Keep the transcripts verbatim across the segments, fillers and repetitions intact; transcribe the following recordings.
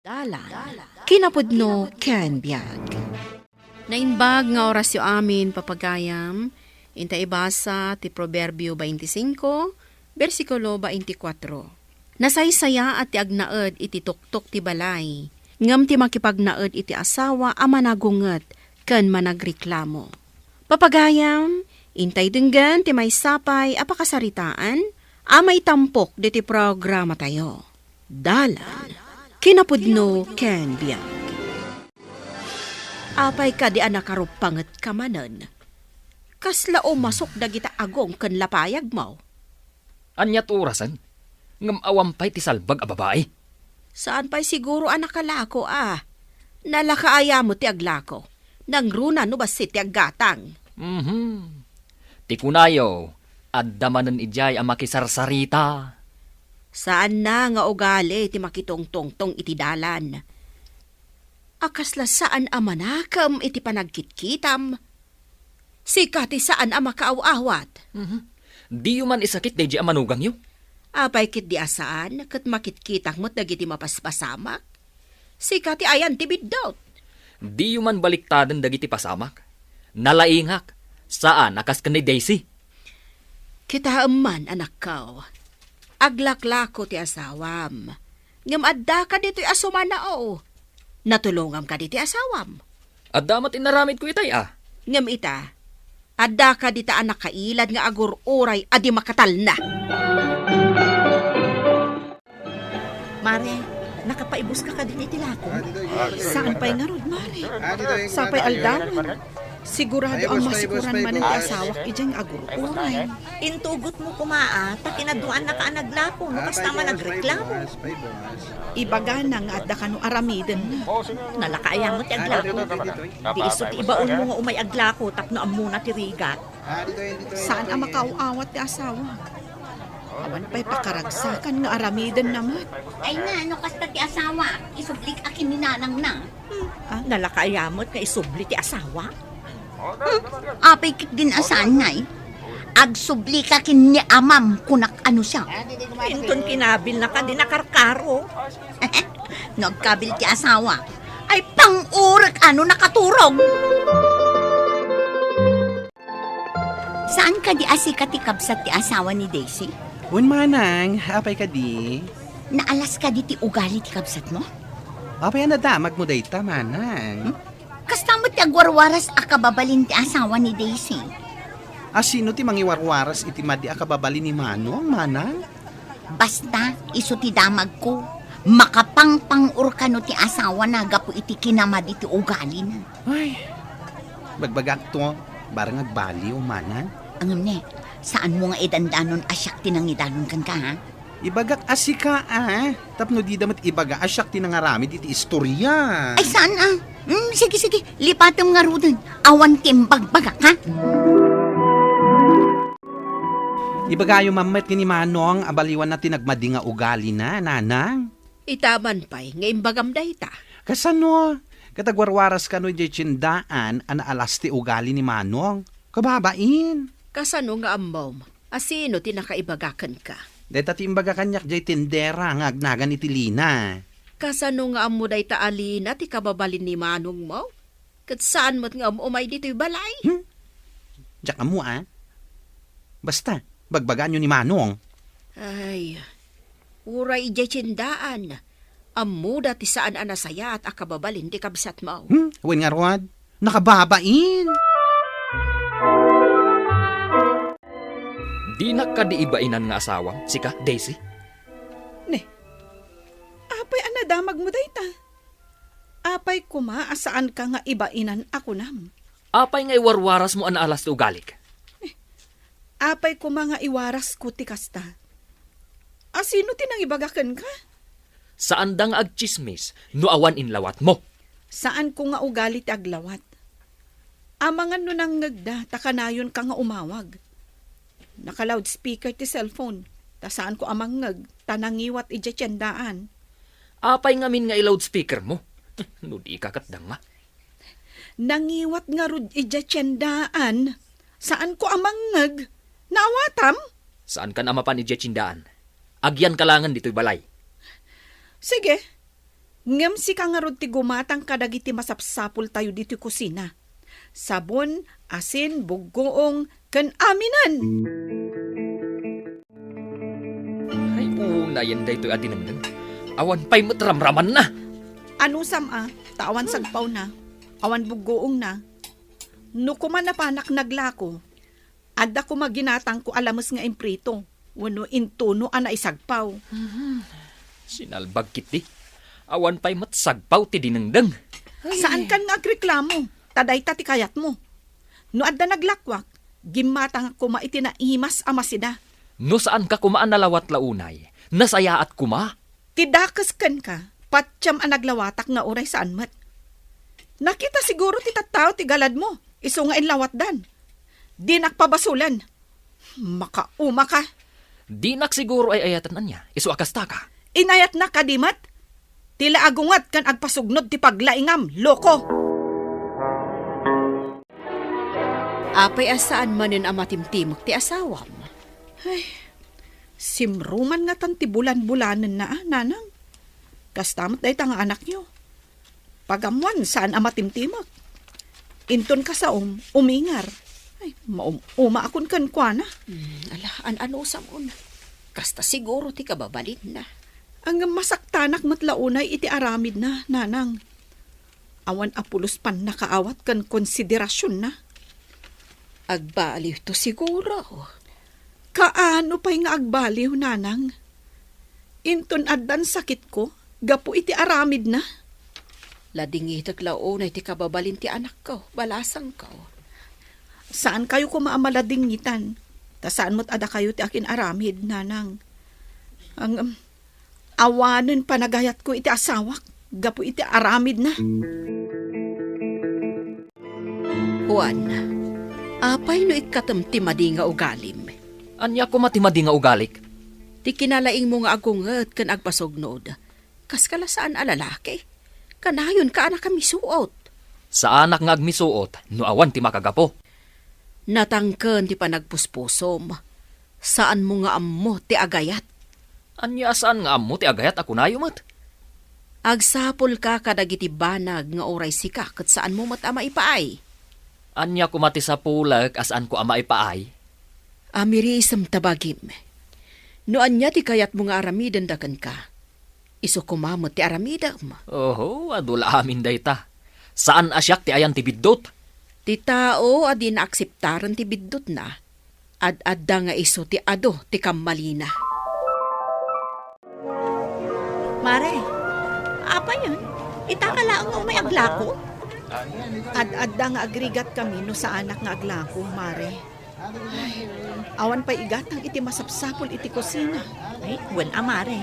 Dalan, kinapudno ken biag. Naimbag nga orasyo amin, papagayam, inta ibasa ti Proverbio twenty-five, bersikulo twenty-four. Nasaysayaat ti agnaed iti tuktok ti balay, ngem ti makipagnaed iti asawa a managunget ken managreklamo. Papagayam, intay denggen ti maysa pay a pakasaritaan a maitampok ditoy programatayo. Dalan, kinapudno ken biag. Apay kadi a nakaruppangetka manen? Kasla umasok dagita agong ken lapayagmo? Ania ti orasen? Ngem awan pay ti salbag a babai. Saan pay siguro a nakalako a? Nalakaayam ti aglako. Nangruna no bassit ti aggatang. Mhm. Ti kunayo, adda manen idiay a makisarsarita. Saanna nga ugali ti makitungtungtong iti dalan. A kasla saan a manakem iti panagkitkitam. Sika ti saan a makaaw-awat. Mhm. Diyo man isakit daydi a manugangyo. Apay ketdi a saan ket makitkitak met dagiti mapaspasamak? Sika ti ayan ti biddut. Diyo man baliktaden dagiti pasamak. Nalaingak, saan a kas ken ni Daisy. Kitaem man, anakko. Aglaklako ti asawam. Ngem adda kaditoy a sumanao. Natulongam kadi ti asawam? Adda met inaramidko itay a. Ngem ita, adda kadita a nakailad nga agur-uray a di makatalna. Mare, nakapaibus ka kadin iti lako? Saan pay ngarud, Mare? Sapay aldawen. Sigurado a masikuran manen ti asawak idiay nga agur-uray. Intugot mo koma a, ta kinaduaanna ka a naglako, no kasta man nagreklamo. Ibagana nga adda kano aramiden. Nalakaayam ti aglako. Di isu ti ibaon mo nga umay aglako tapno ammona ti rigat. Saan a makaaw-awat ti asawa. Awan pay pakaragsakan nga aramiden na met. Ay na, no kasta ti asawa, isublik a ken ni nanang na. Hmm, ah, nalakaayam nga isubli ti asawa? Hmm, apay ket din a saan ngay? Agsubli ka ken ni amam, kunak ano siya. Inton kinabil na ka, di nakarkaro. No agkabil ti asawa, ay pangurek ano nakaturog. Saan kadi a sika ti kabsat ti asawa ni Daisy? Wen, manang, apay kadi? Naalas kadi ti ugali ti kabsatmo? Apay a nadamagmo dayta, manang? Hmm? Kasta met ti agwarwaras a kababalin ti asawa ni Daisy. A sino ti mangiwarwaras iti madi a kababalin ni Manong, manang? Basta, isu ti damagko. Makapangpang-or kano ti asawana gapu iti kinamadi ti ugalina. Ay, bagbagakto, barang agbaliw, manang. Ngem ne, saanmo nga idandanon a siak ti nangidanon kenka, ha? Ibagak a sika, a, tapno dida met ibaga a siak ti nangaramid iti istoria. Ay, saan, a? Hmm, sige, sige, lipatem ngaruden. Awan ti imbagbagak, ha? Ibagayo man met ken ni Manong a baliwanna ti nagmadi nga ugalina, nanang. Ita man pay nga imbagam dayta. Kasano? Ket agwarwaras kano idiay tiendaan a naalas ti ugali ni Manong? Kababain. Kasano nga ammom a sino ti nakaibaga kenka? Dayta ti imbaga kaniak diay tendera nga agnagan iti Lina. Kasano nga ammo dayta a Lina ti kababalin ni Manongmo? Ket saan met nga um-umay ditoy balay? Hmm? Diak ammo, a. Basta, bagbagaanyo ni Manong. Ay, uray idiay tiendaan, ammoda ti saan a nasayaat a kababalin ti kabsatmo. Hmm? Wen ngarud, nakababain. Dinak kadi ibainan nga asawam, sika, Daisy? Ne, apay a nadamagmo dayta? Apay koma a saanka nga ibainan a kunam? Apay nga iwarwarasmo a naalas ti ugalik? Apay koma nga iwarasko ti kasta? A sino ti nangibaga kenka? Saanda nga agtsismis no awan inlawatmo. Saanko nga ugali ti aglawat. Amangan no nangngegda ta kanayonka nga umawag. Naka-loudspeaker ti cellphone, ta saanko a mangngeg, ta nangiwat idiay tiendaan. Apay ngamin nga i-loudspeakermo? No dika ket danga. Nangiwat ngarud idiay tiendaan. Saanko a mangngeg. Naawatam? Saankan a mapan idiay tiendaan. Agyanka laengen ditoy balay. Sige. Ngem sika ngarud ti gumatang kadagiti masapsapultayo ditoy kusina. Sabon, asin, buggoong, ken aminen. Ay, unayen daytoy a dinengdeng. Awan pay met ramramanna. Anusam a, ta awan sagpawna, awan buggoongna. No koma napanak naglako, adda koma ginatangko a lames nga imprito, wenno intono a naisagpaw. Mhm. Sinalbag ketdi. Awan pay met sagpaw ti dinengdeng. Ay. Saankan nga agreklamo, ta dayta ti kayatmo. No adda naglakuak, gimmatangak koma iti naimas a masida. No saanka koma a nalawat la unay, nasayaat koma. Ti dakes kenka, patiem a naglawatak nga uray saan met. Nakita siguro ti tattao ti galadmo, isu nga inlawatdan. Dinak pabasolen. Makaumaka. Dinak siguro ay-ayaten ania, isu a kastaka. Inayatna kadi met? Ti laagunget ken agpasugnod ti paglaingam, loko! Apay a saan manen a matimtimek ti asawam? Ay, simruman ngatan ti bulan-bulanenna, a, nanang. Kasta met dayta nga anakyo. Pagammoan, saan a matimtimek. Inton kasaom, umingar. Ay, maum-umaakon kenkuana. Hmm, ala, an-anusam on. Kasta siguro ti kababalinna. Ngem masaktanak met la unay iti aramidna, nanang. Awan a pulos pannakaawat ken konsiderasionna. Agbaliwto siguro. Kaano pay nga agbaliw, nanang? Inton addan sakitko, gapu iti aramidna. Ladingitek la unay ti kababalin ti anakko, balasangko. Saankayo koma a maladingitan, ta saan met a dakayo ti akin-aramid, nanang. Ang, um, Awanen panagayatko iti asawak gapu iti aramidna. Juan, apay no ikkatem ti madi nga ugalim? Ania koma ti madi nga ugalik? Ti kinalaingmo nga agunget ken agpasugnod. Kaska la saan a lalaki. Kanayonka a nakamisuot. Saanak nga agmisuot no awan ti makagapu. Natangken ti panagpuspusom. Saanmo nga ammo ti agayat. Ania a saan nga ammo ti agayat a kunayo met? Agsapulka kadagiti banag nga uray sika ket saanmo met a maipaay. Ania koma ti sapulek a saanko a maipaay? Amirisem ta bagim. No ania ti kayatmo nga aramidenda kenka, isu koma met ti aramidem. Oho, adu la amin dayta. Saan a siak ti ayan ti biddut. Ti tao a di naakseptaren ti biddutna, ad-adda nga isu ti adu ti kammalina. Mare, apay aya? Itaka laeng nga umay aglako? Ad-adda nga agrigat kami no saanak nga aglako, Mare. Ay, awan pay igatang iti masapsapul iti kusina. Ay, wen a, Mare.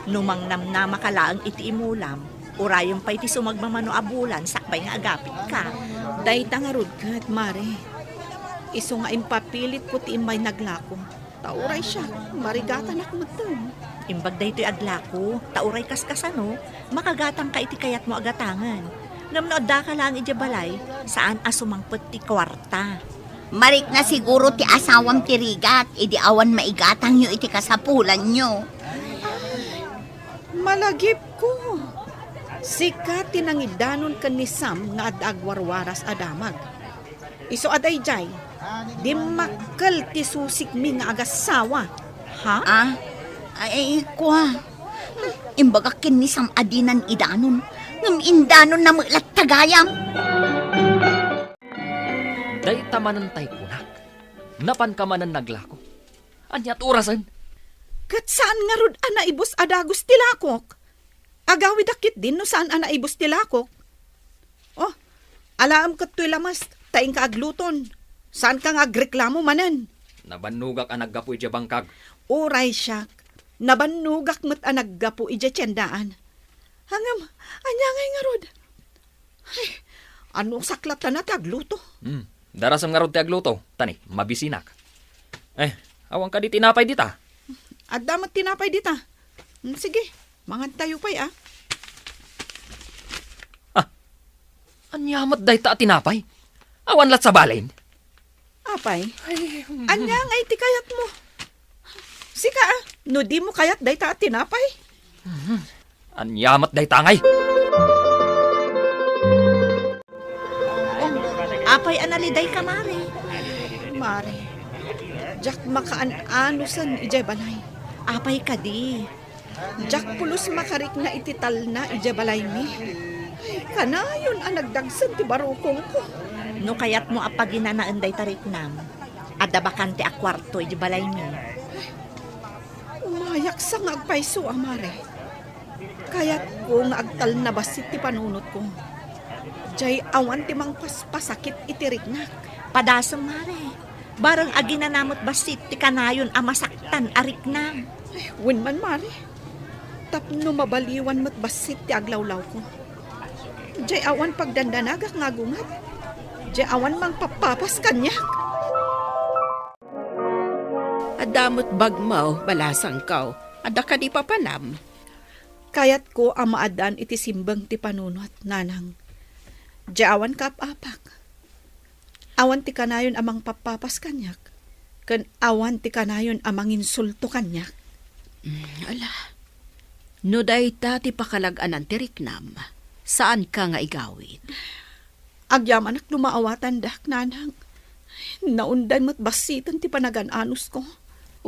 No mangnamnamaka laeng iti imulam, urayen pay ti sumagmamano a bulan sakbay nga agapitka. Dayta ngarud ket, Mare. Isu nga impapilitko ti immay naglako. Ta uray siak, marigatanak metten. Imbag daytoy aglako, ta uray kaskasano, makagatangka iti kayatmo a gatangen. Ngem no addaka laeng idiay balay, saan a sumangpet ti kuarta. Marikna siguro ti asawam ti rigat idi awan maigatangyo iti kasapulanyo. Malagipko. Sika ti nangidanon ken ni Sam nga adda agwarwaras a damag. Isu a daydiay, dimmakkel ti susikmi nga agassawa. Ha? Ah, ay, kua. Imbagak ken ni Sam a dinan idanon, ngem indanonna met latta gayam. Dayta manen tay kunak. Napanka manen naglako. Ania ti orasen? Ket saan ngarud a naibus a dagus ti lakok? Agawidak ketdin no saan a naibus ti lakok. Oh, alaem ket toy lames, ta inka agluton. Saanka nga agreklamo manen. Nabannogak a naggapu idiay bangkag. Uray siak, nabannogak met a naggapu idiay tiendaan. Ngem, ania ngay ngarud? Ay, ano saklatana ti agluto? Hmm, darasem ngarud ti agluto, ta ni, mabisinak. Eh, awan kadi tinapay dita? Adda met tinapay dita. Hmm, sige, mangantayo pay, ah. Ah, ania met dayta a tinapay? Awan la sa balin? Apay, ay, hmm. Ania ngay ti kayatmo? Sika, ah, no dimo kayat dayta a tinapay? Mhm. Ania met dayta ngay? Apay a nalidayka, Mare? Mare, diak makaan-anusen idiay balay. Apay kadi? Diak pulos makarikna iti talna idiay balaymi. Kanayon a nagdagsen ti barukongko. No kayatmo a paginanaen dayta riknam, adda bakante a kuarto idiay balaymi. Umayaksa nga agpayso a, Mare. Kayatko nga agtalna bassit ti panunotko. Diay awan ti mangpaspasakit iti riknak. Padasem, Mare. Bareng aginana met bassit ti kanayon a masaktan a riknam. Wen man, Mare. Tapno mabaliwan met bassit ti aglawlawko. Diay awan pagdandanagak nga agunget. Diay awan mangpappapas kaniak. Adda met bagmo, balasangko. Adda kadi papanam? Kayatko a maaddaan iti simbeng ti panunot, nanang. Diay awan kaap-apak. Awan ti kanayon a mangpappapas kaniak, ken awan ti kanayon a manginsulto kaniak. Mm, ala. No dayta ti pakalag-anan ti riknam, saanka nga igawid. Agyamanak no maawatandak, nanang. Naunday met bassiten ti panagan-anusko.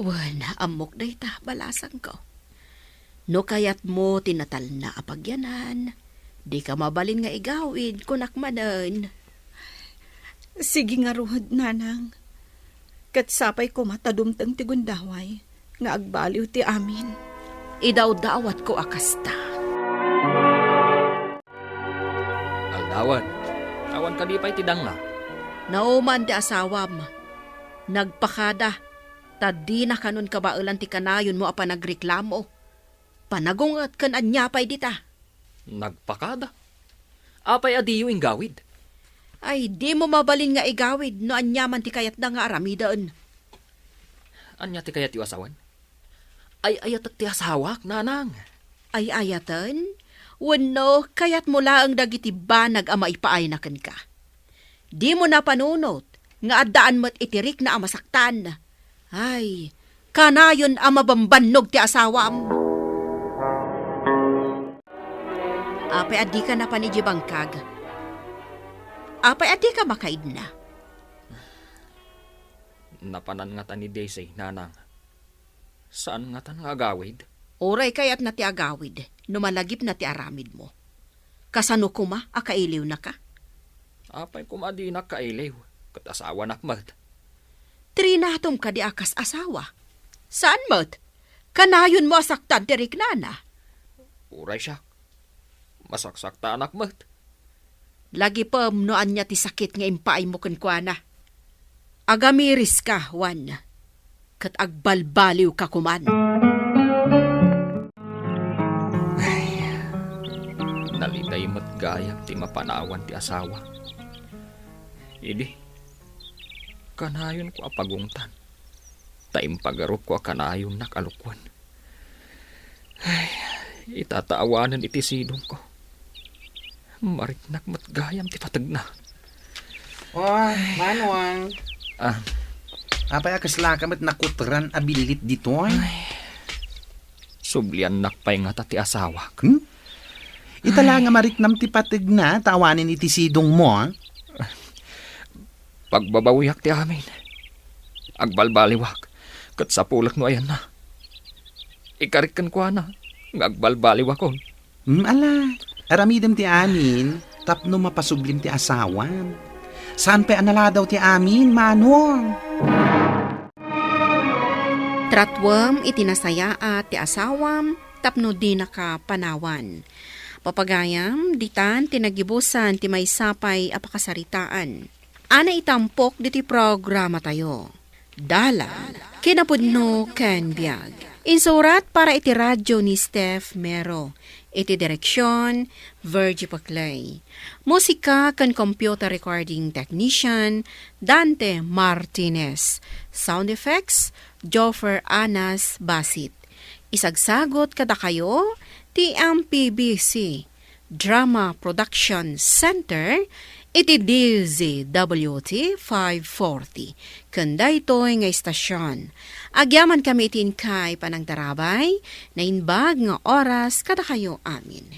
Wen, ammok dayta, balasangko. No kayatmo ti natalna a pagyanan, dika mabalin nga igawid, kunak manen. Sige ngarud, nanang. Ket sapay koma ta dumteng ti gundaway nga agbaliw ti amin. Idawdawatko a kasta. Aldawen, awan kadi pay ti danga? Nauman ti asawam. Nagpakada, ta dina kanon kabaelan ti kanayonmo a panagreklamo. Panagunget ken ania pay dita? Nagpakada? Apay a diyo inggawid? Ay, dimo mabalin nga igawid no ania man ti kayatda nga aramiden. Ania ti kayatyo a sawen? Ay-ayatek ti asawak, nanang. Ay-ayaten? Wenno, kayatmo laeng dagiti banag a maipaayna kenka? Dimo napanunot nga addaan met iti rikna a masaktan. Ay, kanayon a mabambannog ti asawam. Apay a dika napan idiay bangkag? Apay a dika makaidna? Napanan ngata ni Daisy, nanang. Saan ngatan nga agawid? Uray kayatna ti agawid, no malagipna ti aramidmo. Kasano koma a kailiwnaka? Apay koma a dinak kailiw, ket asawanak met. Trinatom kadi a kas asawa? Saan met? Kanayonmo a saktan ti riknana. Uray siak. Masaksaktanak met. Lagipem no ania ti sakit nga impaaymo kenkuana. Agamiriska, Juan, ket agbalbaliwka koman. Ay, naliday met gayam ti mapanawan ti asawa. Idi, kanayonko a pagungtan, ta impagarupko a kanayonnak a lukuen. Ay, itata awanen iti sidongko. Mariknak met gayam ti pategna. Oh, Manong. Ah. Apay a kaslaka met nakutran a billit ditoy? Ay. Subliannak pay ngata ti asawak. Hmm? Ita la nga mariknam ti pategna, ta awanen iti sidongmo, ah. Pagbabawiak ti amin. Agbalbaliwak, ket sapulek no ayanna. Ikarik kenkuana nga agbalbaliwakon. Hmm, ala, aramidem ti amin tapno mapasublim ti asawam. Saan pay a naladaw ti amin, Manong? Tratuem iti nasayaat ti asawam tapno dinaka panawan. Papagayam, ditan ti nagibusan ti maysa pay a pakasaritaan. Ana itampok ditoy programatayo. Dalan, kinapudno ken biag. Insurat para iti radyo ni Steph Mero. Iti direksion, Virgie Paclay. Musika ken computer recording technician, Dante Martinez. Sound effects, Joffer Anas Basit. Isagsagot kadakayo ti M P B C Drama Production Center iti D Z W T five forty. Ken daytoy nga istasion, agyamankami iti inkay panangtarabay, naimbag nga oras kadakayo amin.